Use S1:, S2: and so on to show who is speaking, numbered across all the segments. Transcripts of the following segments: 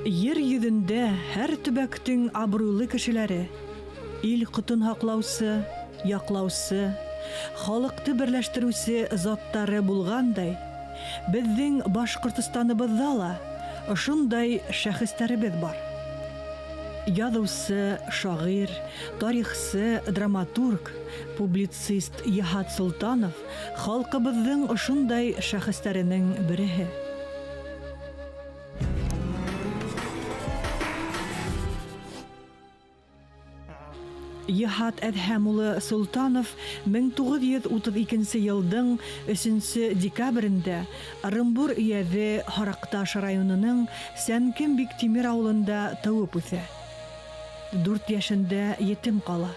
S1: Ер йөҙөндә һәр төбәктең абруйлы кешеләре, ил ҡотон һаҡлаусы, яҡлаусы, халыҡты берләштереүсе заттары булғандай, беҙҙең Башҡортостаныбыҙҙа ла ошондай шәхестәребеҙ бар. Яҙыусы, шағир, тарихсы, драматург, публицист Йыһат Солтанов халҡыбыҙҙың ошондай шәхестәренең береһе. Йыһат Әҙһәм улы Солтанов 1932 йылдың 3 декабрендә Ырымбур өйәҙе Һараҡташ районының Сәнкем Биктимир ауылында тыуып үҫә. 4 йәшендә етем ҡала.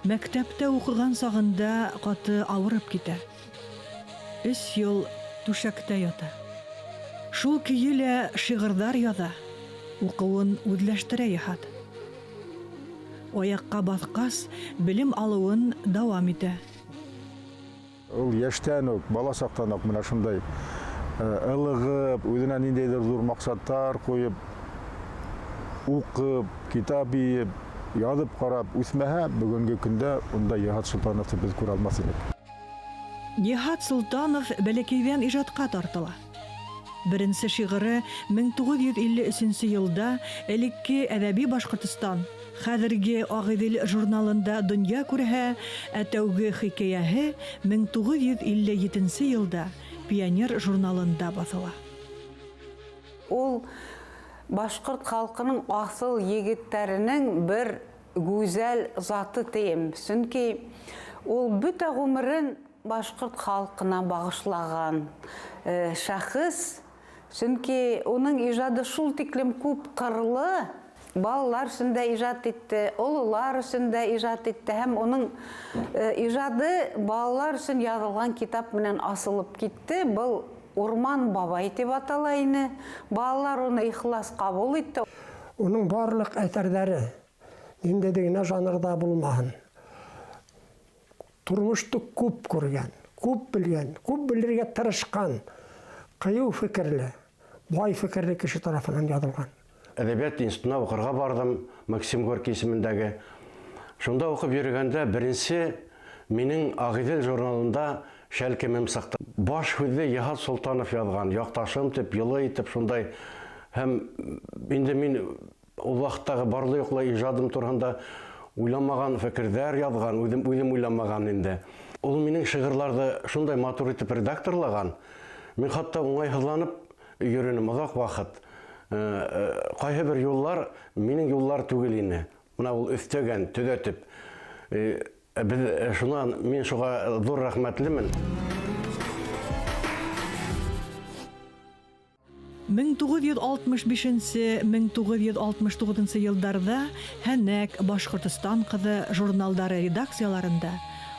S1: Мәктәптә уҡыған сағында ҡаты ауырып китә. 3 йыл түшәктә ята. Шул көйө лә шиғырҙар яҙа, уҡыуын үҙләштерә Йыһат. Аяҡҡа баҫҡас, белем алыуын дауам итә.
S2: Ул йәштән үк, бала саҡтан уҡ менә шундай ылығып, үҙенә ниндәйҙер ҙур маҡсаттар ҡуйып, уҡып, китап йыйып, яҙып ҡарап үҫмәһә, бөгөнгө көндә унда Йыһат Солтановты беҙ күрә алмаҫ инек.
S1: Йыһат Солтанов бәләкәйҙән ижадҡа тартыла. Беренсе шиғыры 1953 йылда элекке Әҙәби Башҡортостан, хәҙерге Ағиҙел журналында донъя күрһә, ә тәүге хикәйәһе 1957 йылда Пионер журналында баҫыла.
S3: Ул башҡорт халҡының аҫыл егеттәренең бер гүзәл заты тием. Сөнки ул бөтә ғүмерен башҡорт халҡына бағышлаған шәхес. Сөнки уның ижады шул тиклем күп ҡырлы, балалар өсөн дә ижад итте, ололар өсөн дә ижад итте, һәм уның ижады балалар өсөн яҙылған китап менән асылып китте. Был Урман бабай тип атала ине. Балалар уны ихлас ҡабул итте.
S4: Уның барлыҡ әҫәрҙәре ниндәй генә жанрҙа булмаһын, тормошто күп күргән, күп белгән, күп белергә тырышҡан, ҡыйыу фекерле, бай фекерле кеше тарафынан яҙылған.
S5: Әҙәбиәт институтына уҡырға барҙым, Максим Горький исемендәге. Шунда уҡып йөрөгәндә беренсе минең Ағиҙел журналында шәлкемем сыҡты. Баш һүҙҙе Йыһат Солтанов яҙған, яҡташым тип, йылы итеп шундай. Һәм инде мин ул ваҡыттағы барлы-юҡлы ижадым тураһында уйламаған фекерҙәр яҙған, үҙем уйламаған инде. Ул минең шиғырҙарҙы шундай матур итеп редакторлаған. Мин хатта уңайһыҙланып йөрөнөм оҙаҡ ваҡыт. Ҡайһы бер юллар минең юллар түгел ине. Бына ул өҫтәгән, төҙәтеп. Беҙ шунан, мин шуға ҙур рәхмәтлемен.
S1: 1965-1969 йылдарҙа Һәнәк, Башҡортостан ҡыҙы журналдары редакцияларында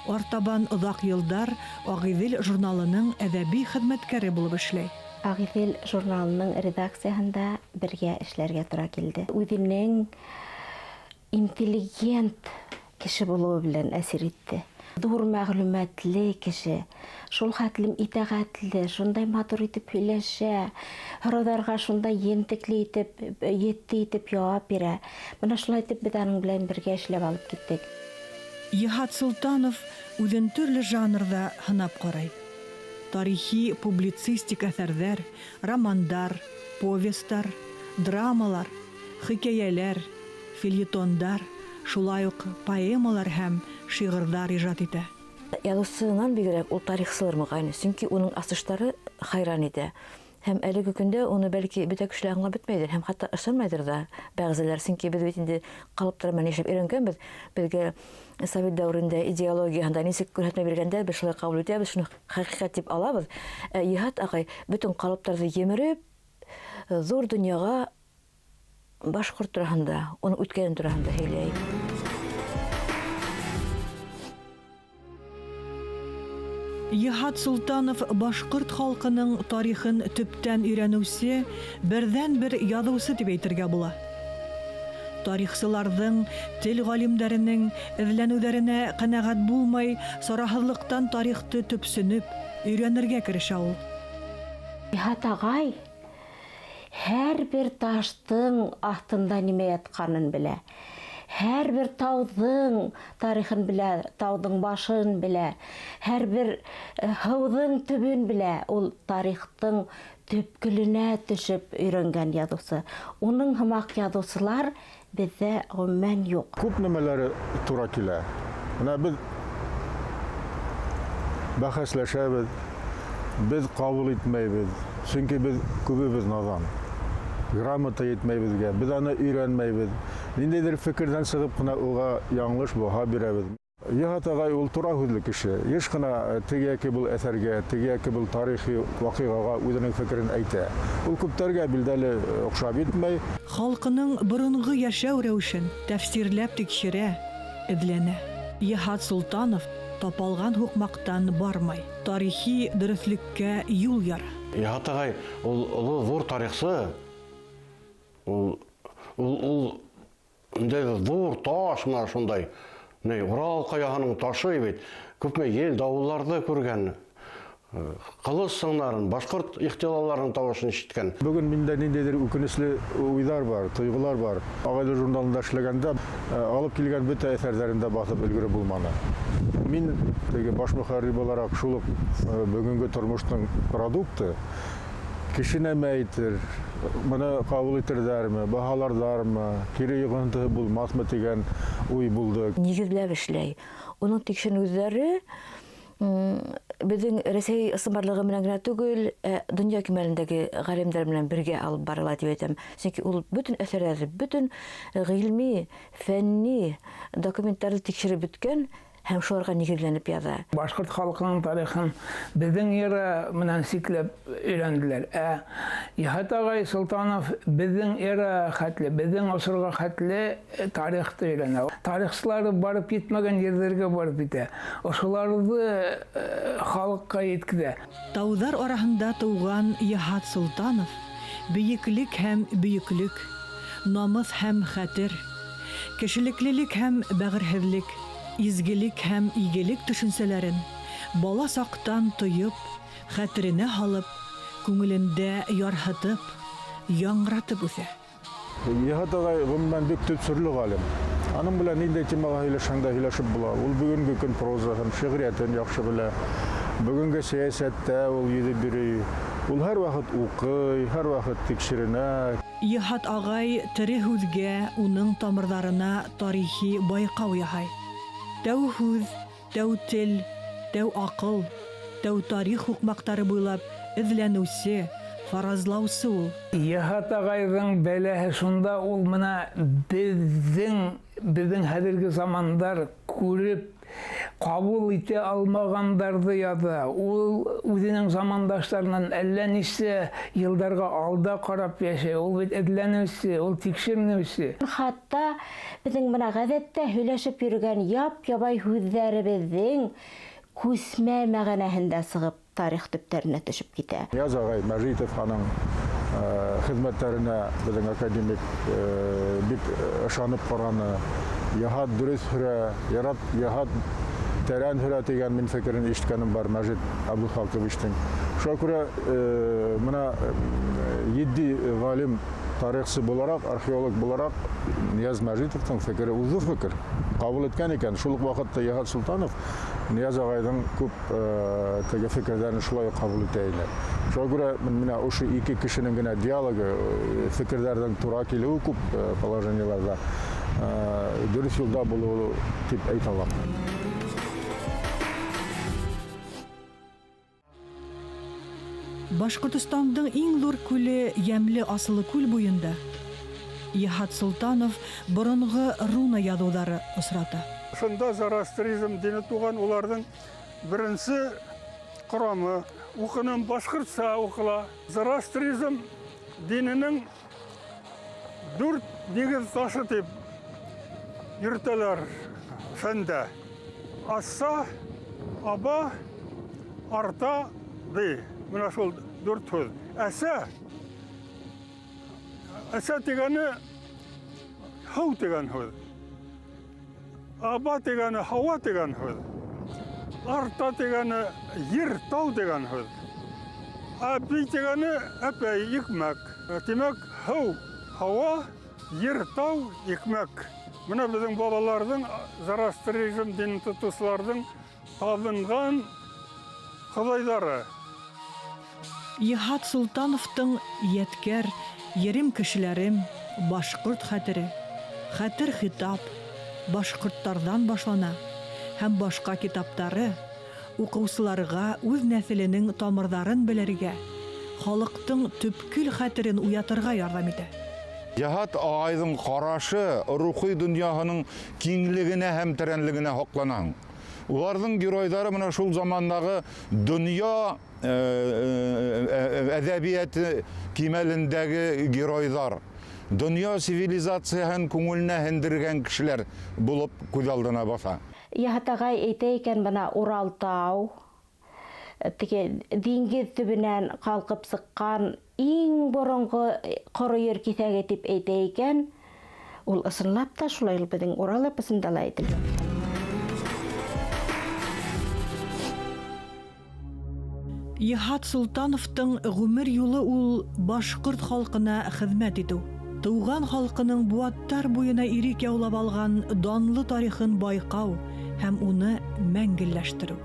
S1: артабан оҙаҡ йылдар Ағиҙел журналының әҙәби хеҙмәткәре булып эшләй.
S6: Ағиҙел журналының редакцияһында бергә эшләргә тура килде. Үҙенең интеллигент кеше булыуы белән әсир итте. Ҙур мәғлүмәтле кеше, шул хәтлем итәғәтле, шундай матур итеп һөйләшә, һорауҙарға шундай ентекле итеп, етте итеп яуап бирә. Бына шулай итеп беҙ аның белән бергә эшләп алып киттек.
S1: Йыһат Солтанов үҙен төрлө жанрҙа һынап ҡарай. Тарихи публицистик әҫәрҙәр, романдар, повестар, драмалар, хикәйәләр, фельетондар, шулай уҡ поэмалар һәм шиғырҙар ижад итә.
S7: Яҙыусынан бигерәк ул тарихсылыр мөғайын, сөнки уның асыштары хайран итә. Һәм әлеге көндә уны бәлки бөтә кешеләр аңлап бөтмәйҙер, һәм хатта ышанмайҙыр ҙа бәғзеләр, сөнки беҙ бит инде ҡалыптар менән йәшәп өйрәнгәнбеҙ. Беҙгә совет дәүерендә идеологияһында нисек күрһәтмә биргәндәр, беҙ шулай ҡабул итәбеҙ, шуны хәҡиҡәт тип алабыҙ. Йыһат ағай бөтөн ҡалыптарҙы емереп, ҙур донъяға башҡорт тураһында, уның үткәне тураһында һөйләй.
S1: Йыһат Солтанов башҡорт халҡының тарихын төптән өйрәнеүсе берҙән-бер яҙыусы тип әйтергә була. Тарихсыларҙың, тел ғалимдәренең эҙләнеүҙәренә ҡәнәғәт булмай, сараһыҙлыҡтан тарихты төпсөнөп, өйрәнергә керешә ул.
S6: Йыһат ағай Һәр бер таштың аҫтында нимә ятҡанын белә. Һәр бер тауҙың тарихын белә, тауҙың башын белә, һәр бер һыуҙың төбөн белә. Ул тарихтың төпкөлөнә төшөп өйрәнгән яҙыусы. Уның һымаҡ яҙыусылар беҙҙә ғөмүмән юҡ.
S2: Күп нәмәләре тура килә. Бына беҙ бәхәсләшәбеҙ, беҙ ҡабул итмәйбеҙ, сөнки беҙ күбебеҙ наҙан. Грамота етмәй беҙгә, беҙ аны өйрәнмәйбеҙ. Ниндәйҙер фекерҙән сығып ҡына уға яңылыш баһа бирәбеҙ. Йыһат ағай ул тура һүҙле кеше. Йыш ҡына теге йәки был әҫәргә, теге йәки был тарихи ваҡиғаға үҙенең фекерен әйтә. Ул күптәргә билдәле оҡшап етмәй.
S1: Халҡының боронғо йәшәү рәүешен тәфсирләп тикшерә, эҙләнә. Йыһат Солтанов тапалған һуҡмаҡтан бармай, тарихи дөрөҫлөккә юл яра.
S5: Йыһат ағай ул оло ҙур тарихсы. Ул ҙур таш мына шундай. Ни, Урал ҡаяһының ташы бит. Күпме ел дауылларҙы күргән, ҡылыс сыңнарын, башҡорт ихтилаларының тауышын ишеткән.
S2: Бөгөн миндә ниндәйҙер үкенесле уйҙар бар, тойғолар бар. Ағиҙел журналында эшләгәндә алып килгән бөтә әҫәрҙәрен дә баҫып өлгөрөп булманы. Мин теге баш мөхәррир булараҡ шул уҡ бөгөнгө тормоштоң продукты. Кеше нәмә әйтер, быны ҡабул итерҙәрме, баһаларҙармы, кире йоғонтоһо булмаҫмы тигән уй булды.
S7: Нигеҙләп эшләй. Уның тикшеренеүҙәре беҙҙең Рәсәй ысынбарлығы менән генә түгел, ә донъя кимәлендәге ғалимдар менән бергә алып барыла тип әйтәм. Сөнки ул бөтөн әҫәрҙәрҙе, бөтөн ғилми, фәнни документтарҙы тикшереп бөткән һәм шуларға нигеҙләнеп яҙа.
S8: Башҡорт халҡының тарихын беҙҙең эра менән сикләп өйрәнделәр. Ә Йыһат ағай Солтанов беҙҙең эра хәтле, беҙҙең осорға хәтле тарихты өйрәнә. Тарихсылары барып етмәгән ерҙәргә барып етә. Ошоларҙы халыҡҡа еткеҙә.
S1: Тауҙар араһында тыуған Йыһат Солтанов бейеклек һәм бөйөклөк, намыҫ һәм хәтер, кешелеклелек һәм бәғерһеҙлек, изгелек һәм игелек төшөнсәләрен бала саҡтан тойоп, хәтеренә һалып, күңелендә ярһытып, яңғыратып үҫә.
S2: Йыһат ағай ғөмүмән бик төпсөрлө ғалим. Аның белән ниндәй темаға һөйләшһәң дә һөйләшеп була. Ул бөгөнгө көн прозаһын, шиғриәтен яҡшы белә. Бөгөнгө сәйәсәттә ул йөҙөп йөрөй. Ул һәр ваҡыт уҡый, һәр ваҡыт тикшеренә.
S1: Йыһат ағай тере һүҙгә, уның тамырҙарына тарихи байҡау яһай. Тәү һүҙ, тәү тел, тәү аҡыл, тәү тарих һуҡмаҡтары буйлап эҙләнеүсе, фаразлаусы ул.
S8: Йыһат ағайҙың бәләһе шунда, ул мына беҙҙең хәҙерге замандар күреп ҡабул итә алмағандарҙы яҙа. Ул үҙенең замандаштарынан әллә нисә йылдарға алда ҡарап йәшәй. Ул бит эҙләнеүсе, ул тикшеренеүсе.
S6: Хатта беҙҙең мына ғәҙәттә һөйләшеп йөрөгән яп-ябай һүҙҙәребеҙҙең күсмә мәғәнәһендә сығып тарих төптәренә төшөп китә.
S2: Нияз ағай Мәжитов аның хеҙмәттәренә беҙҙең академик бик ышанып ҡараны. Йыһат дөрөҫ һөрә, Йыһат тәрән һөрә тигән мин фекерен ишеткәнем бар Мәжит Абдулхалҡовичтың. Шуға күрә мына етди ғалим тарихсы булараҡ, археолог булараҡ Нияз Мәжитовтың фекере ул ҙур фекер. Ҡабул иткән икән. Шул уҡ ваҡытта Йыһат Солтанов Нияз ағайҙың күп теге фекерҙәрен шулай уҡ ҡабул итә ине. Шуға күрә мына ошо ике кешенең генә диалогы, фекерҙәрҙең тура килеүе күп положениеларҙа дөрөҫ юлда булыуы тип әйтә алам.
S1: Башҡортостандың иң ҙур күле Йәмле Асылы күл буйында Йыһат Солтанов боронғо руна яҙыуҙары осрата.
S9: Шунда зороастризм дине туған, уларҙың беренсе ҡорамы уҡыным башҡортса уҡыла. Зороастризм диненең дүрт нигеҙ ташы тип йөрөтәләр фәндә. Асса, аба, арта, би. Мына шул дүрт һүҙ. Әсә, әсә тигәне һыу тигән һүҙ. Аба тигәне һауа тигән һүҙ. Арта тигәне ер, тау тигән һүҙ. Әби тигәне әпәй, икмәк. Тимәк, һыу, һауа, ер, тау, икмәк. Бына беҙҙең бабаларҙың, зороастризм динен тотоусыларҙың табынған хоҙайҙары.
S1: Йыһат Солтановтың Йәткәр, Ерем кешеләрем, Башҡорт хәтере, Хәтер хитап, Башҡорттарҙан башлана һәм башҡа китаптары уҡыусыларға үҙ нәҫеленең тамырҙарын белергә, халыҡтың төпкөл хәтерен уятырға ярҙам итә.
S10: Йыһат ағайҙың ҡарашы рухи донъяһының киңлегенә һәм тәрәнлегенә һоҡланаһың. Уларҙың геройҙары менән шул замандағы донъя әҙәбиәте кимәлендәге геройҙар, донъя цивилизацияһын күңеленә һеңдергән кешеләр булып күҙ алдына баҫа.
S6: Йыһат ағай әйтә икән, бына Уралтау, теге диңгеҙ төбөнән ҡалҡып сыҡҡан иң боронғо ҡоро ер киҫәге тип әйтә икән. Ул ысынлап та шулай, ул беҙҙең Урал эпосында ла әйтелгән.
S1: Йыһат Солтановтың ғүмер юлы ул башҡорт халҡына хеҙмәт итеү. Тыуған халҡының быуаттар буйына ирек яулап алған данлы тарихын байҡау һәм уны мәңгелләштереү.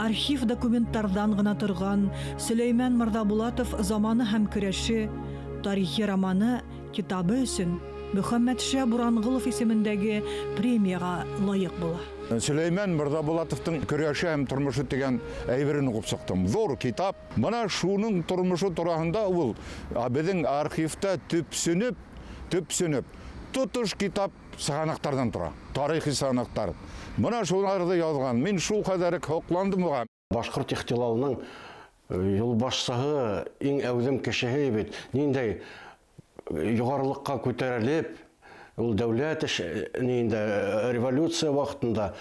S1: Архив документтарҙан ғына торған Сөләймән Мырҙабулатов заманы һәм көрәше тарихи романы китабы өсөн Мөхәммәтша Буранғолов исемендәге премияға лайыҡ була.
S10: Сөләймән Мырҙабулатовтың көрәше һәм тормошо тигән әйберен уҡып сыҡтым. Ҙур китап. Бына шуның тормошо тураһында ул беҙҙең архивта төпсөнөп, тотош китап сығанаҡтарҙан тора. Тарихи сығанаҡтар. Бына шуларҙы яҙған. Мин шул ҡәҙәр һоҡландым уға.
S5: Башҡорт ихтилалының юлбашсыһы, иң әүҙем кешеһе бит. Ниндәй юғарылыҡҡа күтәрелеп, ул дәүләт ниндә революция ваҡытында,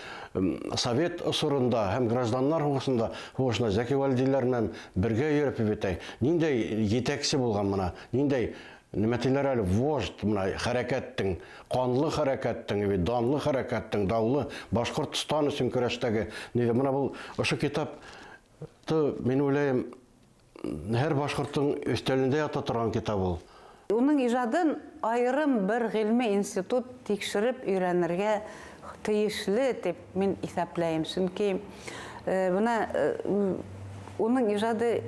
S5: совет осоронда һәм гражданнар һуғышында, һуғышында Зәки Вәлидиләр менән бергә йөрөп бит. Ниндәй етәксе булған мына, ниндәй нимә тиләр әле, вождь мына хәрәкәттең, ҡанлы хәрәкәттең, бит данлы хәрәкәттең, даулы Башҡортостан өсөн көрәштәге. Ниҙе мына был ошо китапты мин уйлайым, һәр башҡорттоң өҫтәлендә ята торған китап ул.
S3: Уның ижадын айырым бер ғилми институт тикшереп өйрәнергә тейешле тип мин иҫәпләйем. Сөнки бына уның ижады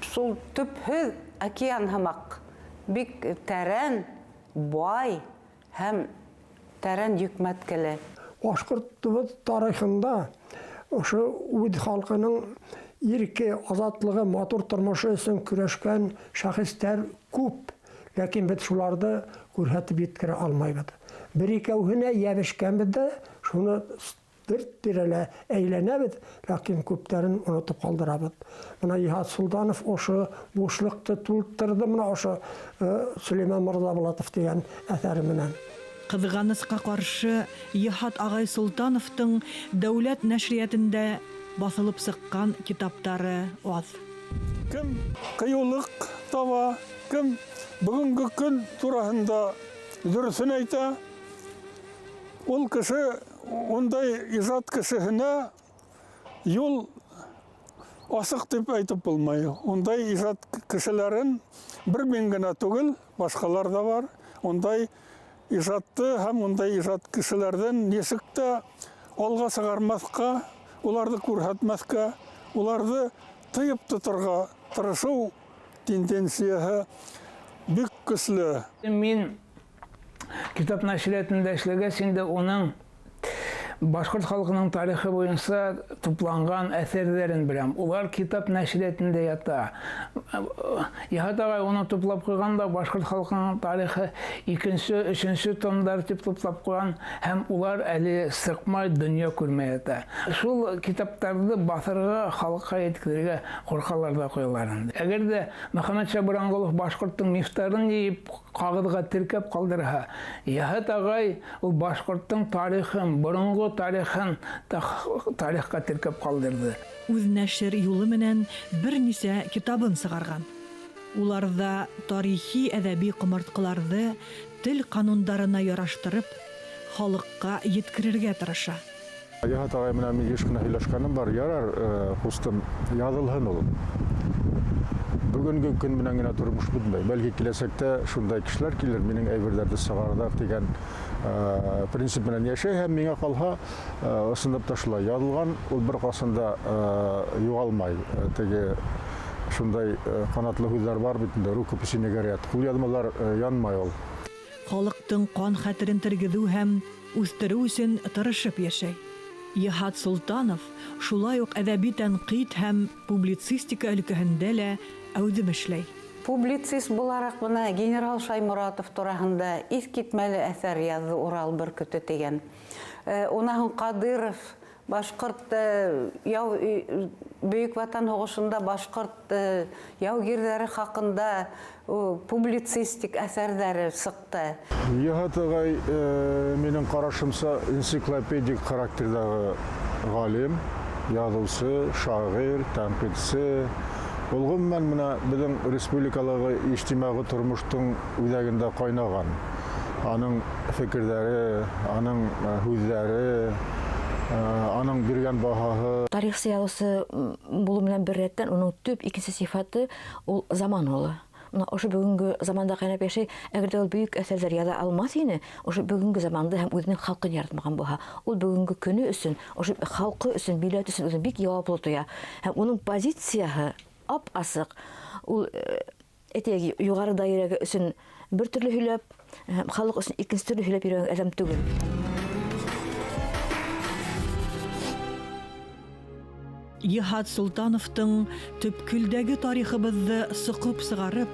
S3: шул төпһөҙ океан һымаҡ, бик тәрән, бай һәм тәрән йөкмәткеле.
S4: Башҡортобоҙ тарихында ошо үҙ халҡының ирке, азатлығы, матур тормошо өсөн көрәшкән шәхестәр күп. Ләкин беҙ шуларҙы күрһәтеп еткерә алмайбыҙ. Бер икәүһенә йәбешкәнбеҙ ҙә, шуны бер тирәлә әйләнәбеҙ, ләкин күптәрен онотоп ҡалдырабыҙ. Бына Йыһат Солтанов ошо бушлыҡты тултырҙы, бына ошо Сөләймән Мырҙабулатов тигән әҫәре менән.
S1: Ҡыҙғанысҡа ҡаршы, Йыһат ағай Солтановтың дәүләт нәшриәтендә баҫылып сыҡҡан китаптары аҙ.
S9: Кем ҡыйыулыҡ таба, кем бөгөнгө көн тураһында дөрөҫөн әйтә, ул кеше ундай ижад кешеһенә юл асыҡ тип әйтеп булмай. Ундай ижад кешеләрен бер мин генә түгел, башҡалар ҙа бар. Ундай ижадты һәм ундай ижад кешеләрҙән нисек тә алға сығармаҫҡа, уларҙы күрһәтмәҫкә, уларҙы тыйып тоторға тырышыу тенденцияһы бик көслө.
S8: Мин китап нәшриәтендә эшләгәс, инде уның башҡорт халҡының тарихы буйынса тупланған әҫәрҙәрен беләм. Улар китап нәшриәтендә ята. Йыһат ағай уны туплап ҡуйған да, башҡорт халҡының тарихы икенсе, өсөнсө томдар тип туплап ҡуйған, һәм улар әле сыҡмай, донъя күрмәй ята. Шул китаптарҙы баҫырға, халыҡҡа еткерергә ҡурҡалар ҙа ҡуялар инде. Әгәр ҙә Мөхәммәтша Буранғолов башҡорттоң мифтарын йыйып ҡағыҙға теркәп ҡалдырһа, Йыһат ағай ул башҡорттоң тарихын, боронғо тарихын тарихҡа теркәп ҡалдырҙы.
S1: Үҙ нәшер юлы менән бер нисә китабын сығарған. Уларҙа тарихи әҙәби ҡомартҡыларҙы тел ҡанундарына яраштырып, халыҡҡа еткерергә тырыша.
S2: Йыһат ағай менән мин йыш ҡына һөйләшкәнем бар. Ярар, ҡустым, яҙылһын ул. Бөгөнгө көн менән генә тормош бөтмәй. Бәлки киләсәктә шундай кешеләр килер, минең әйберҙәрҙе сығарҙар тигән принцип менән йәшәй һәм миңә ҡалһа, ысынлап та шулай яҙылған, ул бер ҡасан да юғалмай. Теге шундай ҡанатлы һүҙҙәр бар бит инде, рукописи не горят. Ҡулъяҙмалар янмай ул.
S1: Халыҡтың ҡан хәтерен тергеҙеү һәм үҫтереү өсөн тырышып йәшәй. Йыһат Солтанов шулай уҡ әҙәби тәнҡит һәм публицистика өлкәһендә лә әүҙем эшләй.
S3: Публицист булараҡ бына генерал Шайморатов тураһында иҫ китмәле әҫәр яҙҙы Урал бөркөтө тигән. Унан һуң Ҡадиров башҡорт Бөйөк Ватан һуғышында башҡорт яугирҙәре хаҡында публицистик әҫәрҙәре сыҡты.
S2: Йыһат ағай, минең ҡарашымса, энциклопедик характерҙағы ғалим, яҙыусы, шағир, тәнҡитсе. Ул ғөмүмән бына беҙҙең республикалағы ижтимағи тормоштоң үҙәгендә ҡайнаған. Аның фекерҙәре, аның һүҙҙәре, аның биргән баһаһы.
S7: Тарихсы яҙыусы булыу менән бер рәттән уның төп икенсе сифаты ул заман улы. Мына ошо бөгөнгө заманда ҡайнап йәшәй. Әгәр ҙә ул бөйөк әҫәрҙәр яҙа алмаҫ ине, ошо бөгөнгө заманды һәм үҙенең халҡын яратмаған булһа, ул бөгөнгө көнө өсөн, ошо халҡы өсөн, милләт өсөн үҙен бик яуаплы тоя. Һәм уның позицияһы ап-асыҡ. Ул әйтәйек, юғары даирәгә өсөн бер төрлө һөйләп, халыҡ өсөн икенсе төрлө һөйләп йөрөгән әҙәм түгел.
S1: Йыһат Солтановтың төпкөлдәге тарихыбыҙҙы соҡоп сығарып,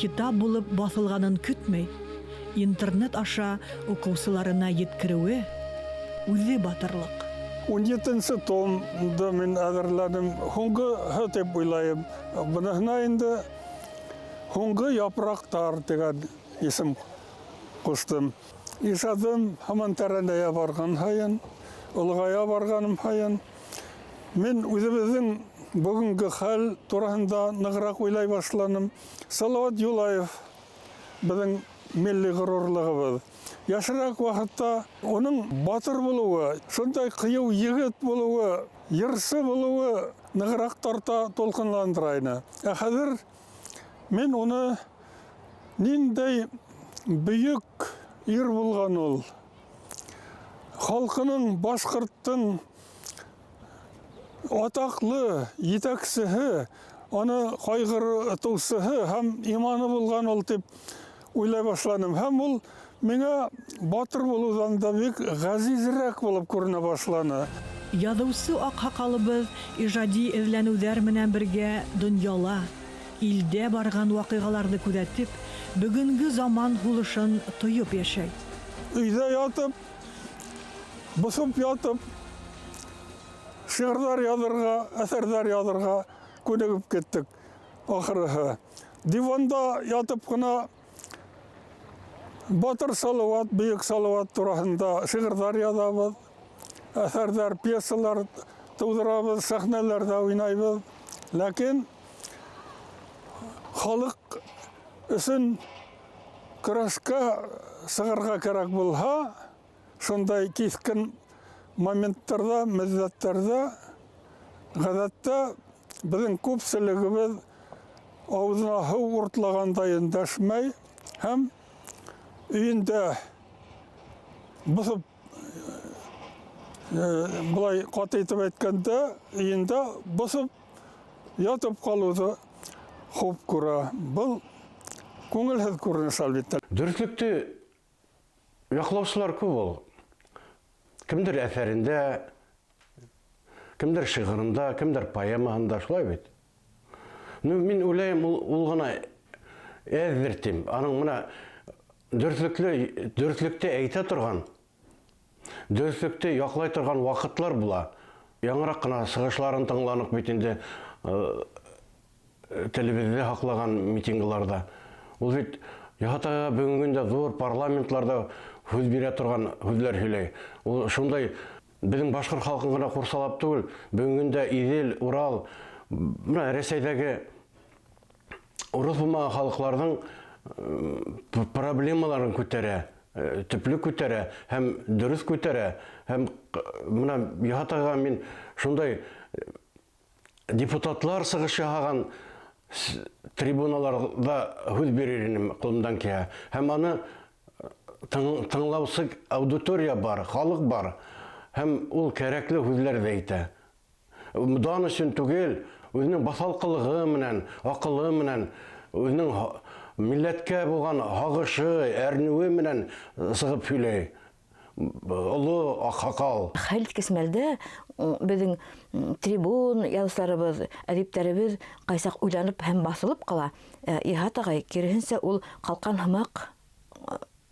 S1: китап булып баҫылғанын көтмәй, интернет аша уҡыусыларына еткереүе үҙе батырлыҡ.
S9: 17-нсе томды мин әҙерләнем, һуңғыһы тип уйлайым. Быныһына инде һуңғы япраҡтар тигән исем ҡуштым. Ижадым һаман тәрәнәйә барған һайын, олоғая барғаным һайын, мин үҙебеҙҙең бөгөнгө хәл тураһында нығыраҡ уйлай башланым. Салауат Юлаев беҙҙең милли ғорурлығыбыҙ. Йәшерәк ваҡытта уның батыр булыуы, шундай ҡыйыу егет булыуы, йырсы булыуы нығыраҡ тарта, тулҡынландыра ине. Ә хәҙер мин уны ниндәй бөйөк ир булған ул. Халҡының, башҡорттоң атаҡлы етәксеһе, аны ҡайғыртыусыһы һәм иманы булған ул тип уйлай башланым. Һәм ул миңә батыр булыуҙан да бик ғәзизерәк булып күренә башланы.
S1: Яҙыусы аҡһаҡалыбыҙ ижади эҙләнеүҙәр менән бергә донъяла, илдә барған ваҡиғаларҙы күҙәтеп, бөгөнгө заман һулышын тойоп йәшәй.
S9: Өйҙә ятып, боҫоп ятып, шиғырҙар яҙырға, әҫәрҙәр яҙырға күнегеп киттек ахырыһы. Диванда ятып ҡына батыр Салауат, бөйөк Салауат тураһында шиғырҙар яҙабыҙ, әҫәрҙәр, пьесалар тыуҙырабыҙ, сәхнәләрҙә уйнайбыҙ. Ләкин халыҡ өсөн көрәшкә сығырға кәрәк булһа, шундай киҫкен моменттарҙа, мөҙҙәттәрҙә ғәҙәттә беҙҙең күпселегебеҙ ауыҙына һыу уртлағандай өндәшмәй һәм өйөндә боҫоп, былай ҡаты итеп әйткәндә, өйөндә боҫоп ятып ҡалыуҙы хуп күрә. Был күңелһеҙ күренеш, әлбиттә.
S5: Дөрөҫлөктө яҡлаусылар күп ул. Кемдер әҫәрендә, кемдер шиғырында, кемдер поэмаһында, шулай бит. Ну, мин уйлайым, ул ғына әҙҙер тим. Аның мына дөрөҫлөктө әйтә торған, дөрөҫлөктө яҡлай торған ваҡытлар була. Яңыраҡ ҡына сығышларын тыңланыҡ бит инде, телебеҙҙе һаҡлаған митингларҙа. Ул бит Йыһат ағайға бөгөнгө көндә ҙур парламентларҙа һүҙ бирә торған һүҙҙәр һөйләй. Ул шундай беҙҙең башҡорт халҡын ғына ҡурсалап түгел, бөгөнгө көндә Иҙел, Урал, бына Рәсәйҙәге урыҫ булмаған халыҡларҙың проблемаларын күтәрә, төплө күтәрә һәм дөрөҫ күтәрә. Һәм бына Йыһат ағайға мин шундай депутатлар сығыш яһаған Трибуналарҙа һүҙ бирер инем ҡулымдан килһә. Һәм аны тыңлаусы аудитория бар, халыҡ бар. Һәм ул кәрәкле һүҙҙәр ҙә әйтә. Дан өсөн түгел, үҙенең баҫалҡылығы менән, аҡылы менән, үҙенең милләткә булған һағышы, әрнеүе менән сығып һөйләй. Оло аҡһаҡал.
S7: Хәл иткес мәлдә беҙҙең трибун яҙыусыларыбыҙ, әҙиптәребеҙ ҡайсаҡ уйланып һәм баҫылып ҡала. Йыһат ағай киреһенсә ул ҡалҡан һымаҡ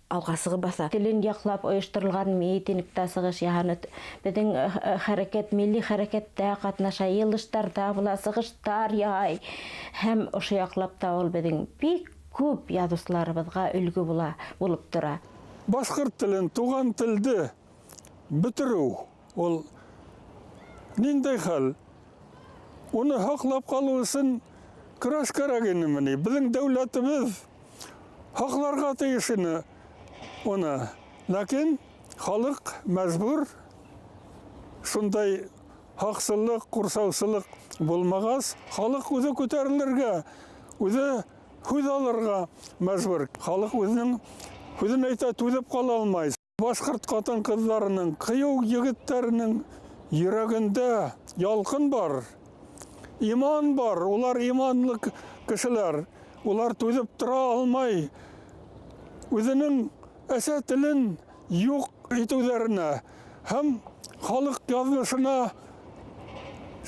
S7: алға сығып баҫа.
S6: Телен яҡлап ойошторолған митингта сығыш яһаны. Беҙҙең хәрәкәт, милли хәрәкәттә ҡатнаша, йыйылыштарҙа була, сығыштар яһай. Һәм ошо яҡлап та ул беҙҙең бик күп яҙыусыларыбыҙға өлгө була, булып тора.
S9: Башҡорт телен, туған телде бөтөрөү ул ниндәй хәл? Уны һаҡлап ҡалыу өсөн көрәш кәрәк инеме ни? Беҙҙең дәүләтебеҙ һаҡларға тейеш ине уны. Ләкин халыҡ мәжбүр, шундай һаҡсыллыҡ, ҡурсаусылыҡ булмағас, халыҡ үҙе күтәрелергә, үҙе һүҙ алырға мәжбүр. Халыҡ үҙенең һүҙен әйтә, түҙеп ҡала алмай. Башҡорт ҡатын-ҡыҙҙарының, ҡыйыу егеттәренең йөрәгендә ялҡын бар, иман бар. Улар иманлы кешеләр. Улар түҙеп тора алмай. Үҙенең әсә телен юҡ итеүҙәренә һәм халыҡ яҙмышына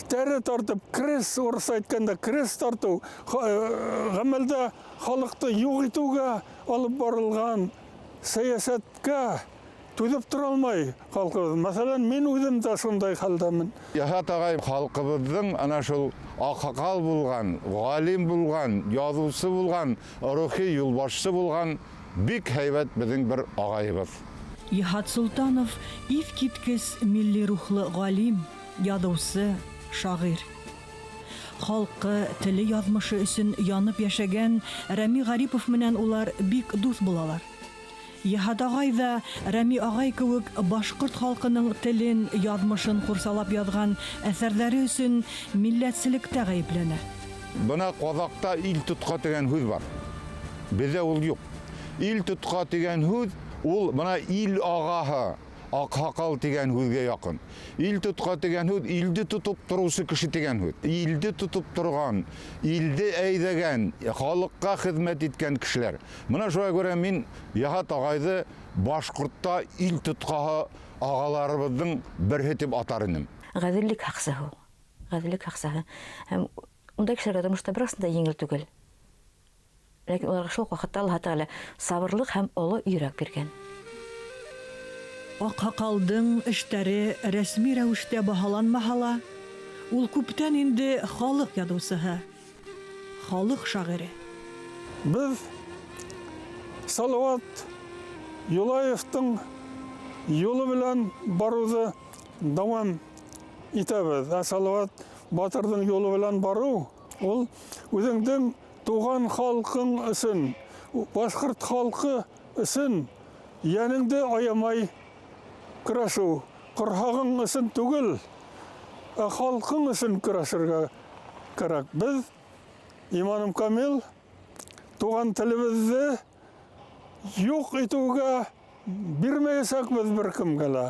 S9: тәре тартып, крес, урыҫса әйткәндә, крес тартыу, ғәмәлдә халыҡты юҡ итеүгә алып барылған сәйәсәткә түҙеп тора алмай халҡыбыҙ. Мәҫәлән, мин үҙем дә шундай хәлдәмен.
S10: Йыһат ағай халҡыбыҙҙың ана шул аҡһаҡал булған, ғалим булған, яҙыусы булған, рухи юлбашсы булған бик һәйбәт беҙҙең бер ағайыбыҙ.
S1: Йыһат Солтанов иҫ киткес милли рухлы ғалим, яҙыусы, шағир. Халҡы, теле яҙмышы өсөн янып йәшәгән Рәми Ғарипов менән улар бик дуҫ булалар. Йыһат ағай ҙа Рәми ағай кеүек башҡорт халҡының телен, яҙмышын ҡурсалап яҙған әҫәрҙәре өсөн милләтселектә ғәйепләнә.
S10: Бына ҡаҙаҡта ил тотҡа тигән һүҙ бар. Беҙҙә ул юҡ. Ил тотҡа тигән һүҙ ул бына ил ағаһы, аҡһаҡал тигән һүҙгә яҡын. Ил тотҡа тигән һүҙ илде тотоп тороусы кеше тигән һүҙ. Илде тотоп торған, илде әйҙәгән, халыҡҡа хеҙмәт иткән кешеләр. Бына шуға күрә мин Йыһат ағайҙы башҡортта ил тотҡаһы ағаларыбыҙҙың береһе тип атар инем.
S7: Ғәҙеллек һаҡсыһы ул. Ғәҙеллек һаҡсыһы. Һәм ундай кешеләргә тормошта бер аҫтында еңел түгел. Ләкин уларға шул уҡ ваҡытта Аллаһ Тәғәлә сабырлыҡ һәм оло йөрәк биргән.
S1: Аҡһаҡалдың эштәре рәсми рәүештә баһаланмаһа ла, ул күптән инде халыҡ яҙыусыһы, халыҡ шағире.
S9: Беҙ Салауат Юлаевтың юлы белән барыуҙы дауам итәбеҙ. Ә Салауат батырҙың юлы белән барыу ул үҙеңдең туған халҡың өсөн, башҡорт халҡы өсөн йәнеңде аямай көрәшеү, ҡорһағың өсөн түгел, ә халҡың өсөн көрәшергә кәрәк. Беҙ, иманым камил, туған телебеҙҙе юҡ итеүгә бирмәйәсәкбеҙ бер кемгә лә.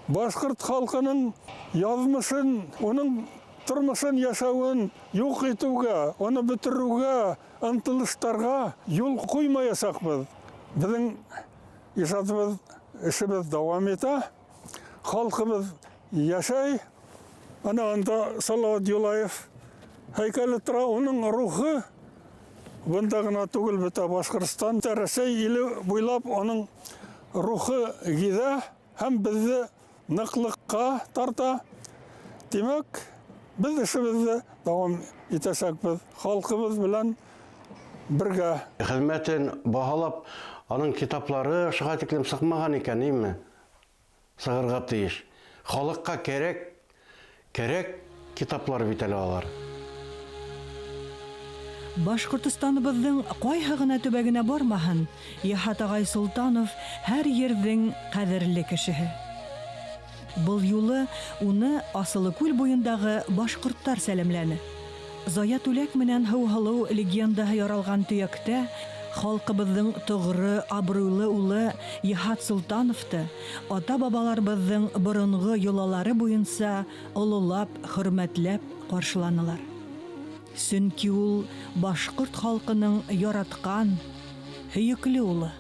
S9: Башҡорт халҡының яҙмышын, уның тормошон, йәшәүен юҡ итеүгә, уны бөтөрөүгә, ынтылыштарға юл ҡуймаясаҡбыҙ. Беҙҙең ижадыбыҙ, эшебеҙ дауам итә, халҡыбыҙ йәшәй. Ана анда Салауат Юлаев һәйкәле тора, уның рухы бында ғына түгел, бөтә Башҡортостан, Рәсәй иле буйлап уның рухы гиҙә һәм беҙҙе ныҡлыҡҡа тарта. Тимәк, беҙ эшебеҙҙе дауам итәсәкбеҙ, халҡыбыҙ белән бергә.
S5: Хеҙмәтен баһалап, аның китаплары шуға тиклем сыҡмаған икән, ниме? Сығырға тейеш. Халыҡҡа кәрәк, кәрәк китаплар бит әле алар.
S1: Башҡортостаныбыҙҙың ҡайһы ғына төбәгенә бармаһын, Йыһат ағай Солтанов һәр ерҙең ҡәҙерле кешеһе. Был юлы уны Асылыкүл буйындағы башҡорттар сәләмләне. Зая Түләк менән Һыуһылыу легендаһы яралған төйәктә халҡыбыҙҙың тоғро, абруйлы улы Йыһат Солтановты ата-бабаларыбыҙҙың боронғо йолалары буйынса ололап, хөрмәтләп ҡаршыланылар. Сөнки ул башҡорт халҡының яратҡан, һөйөклө улы.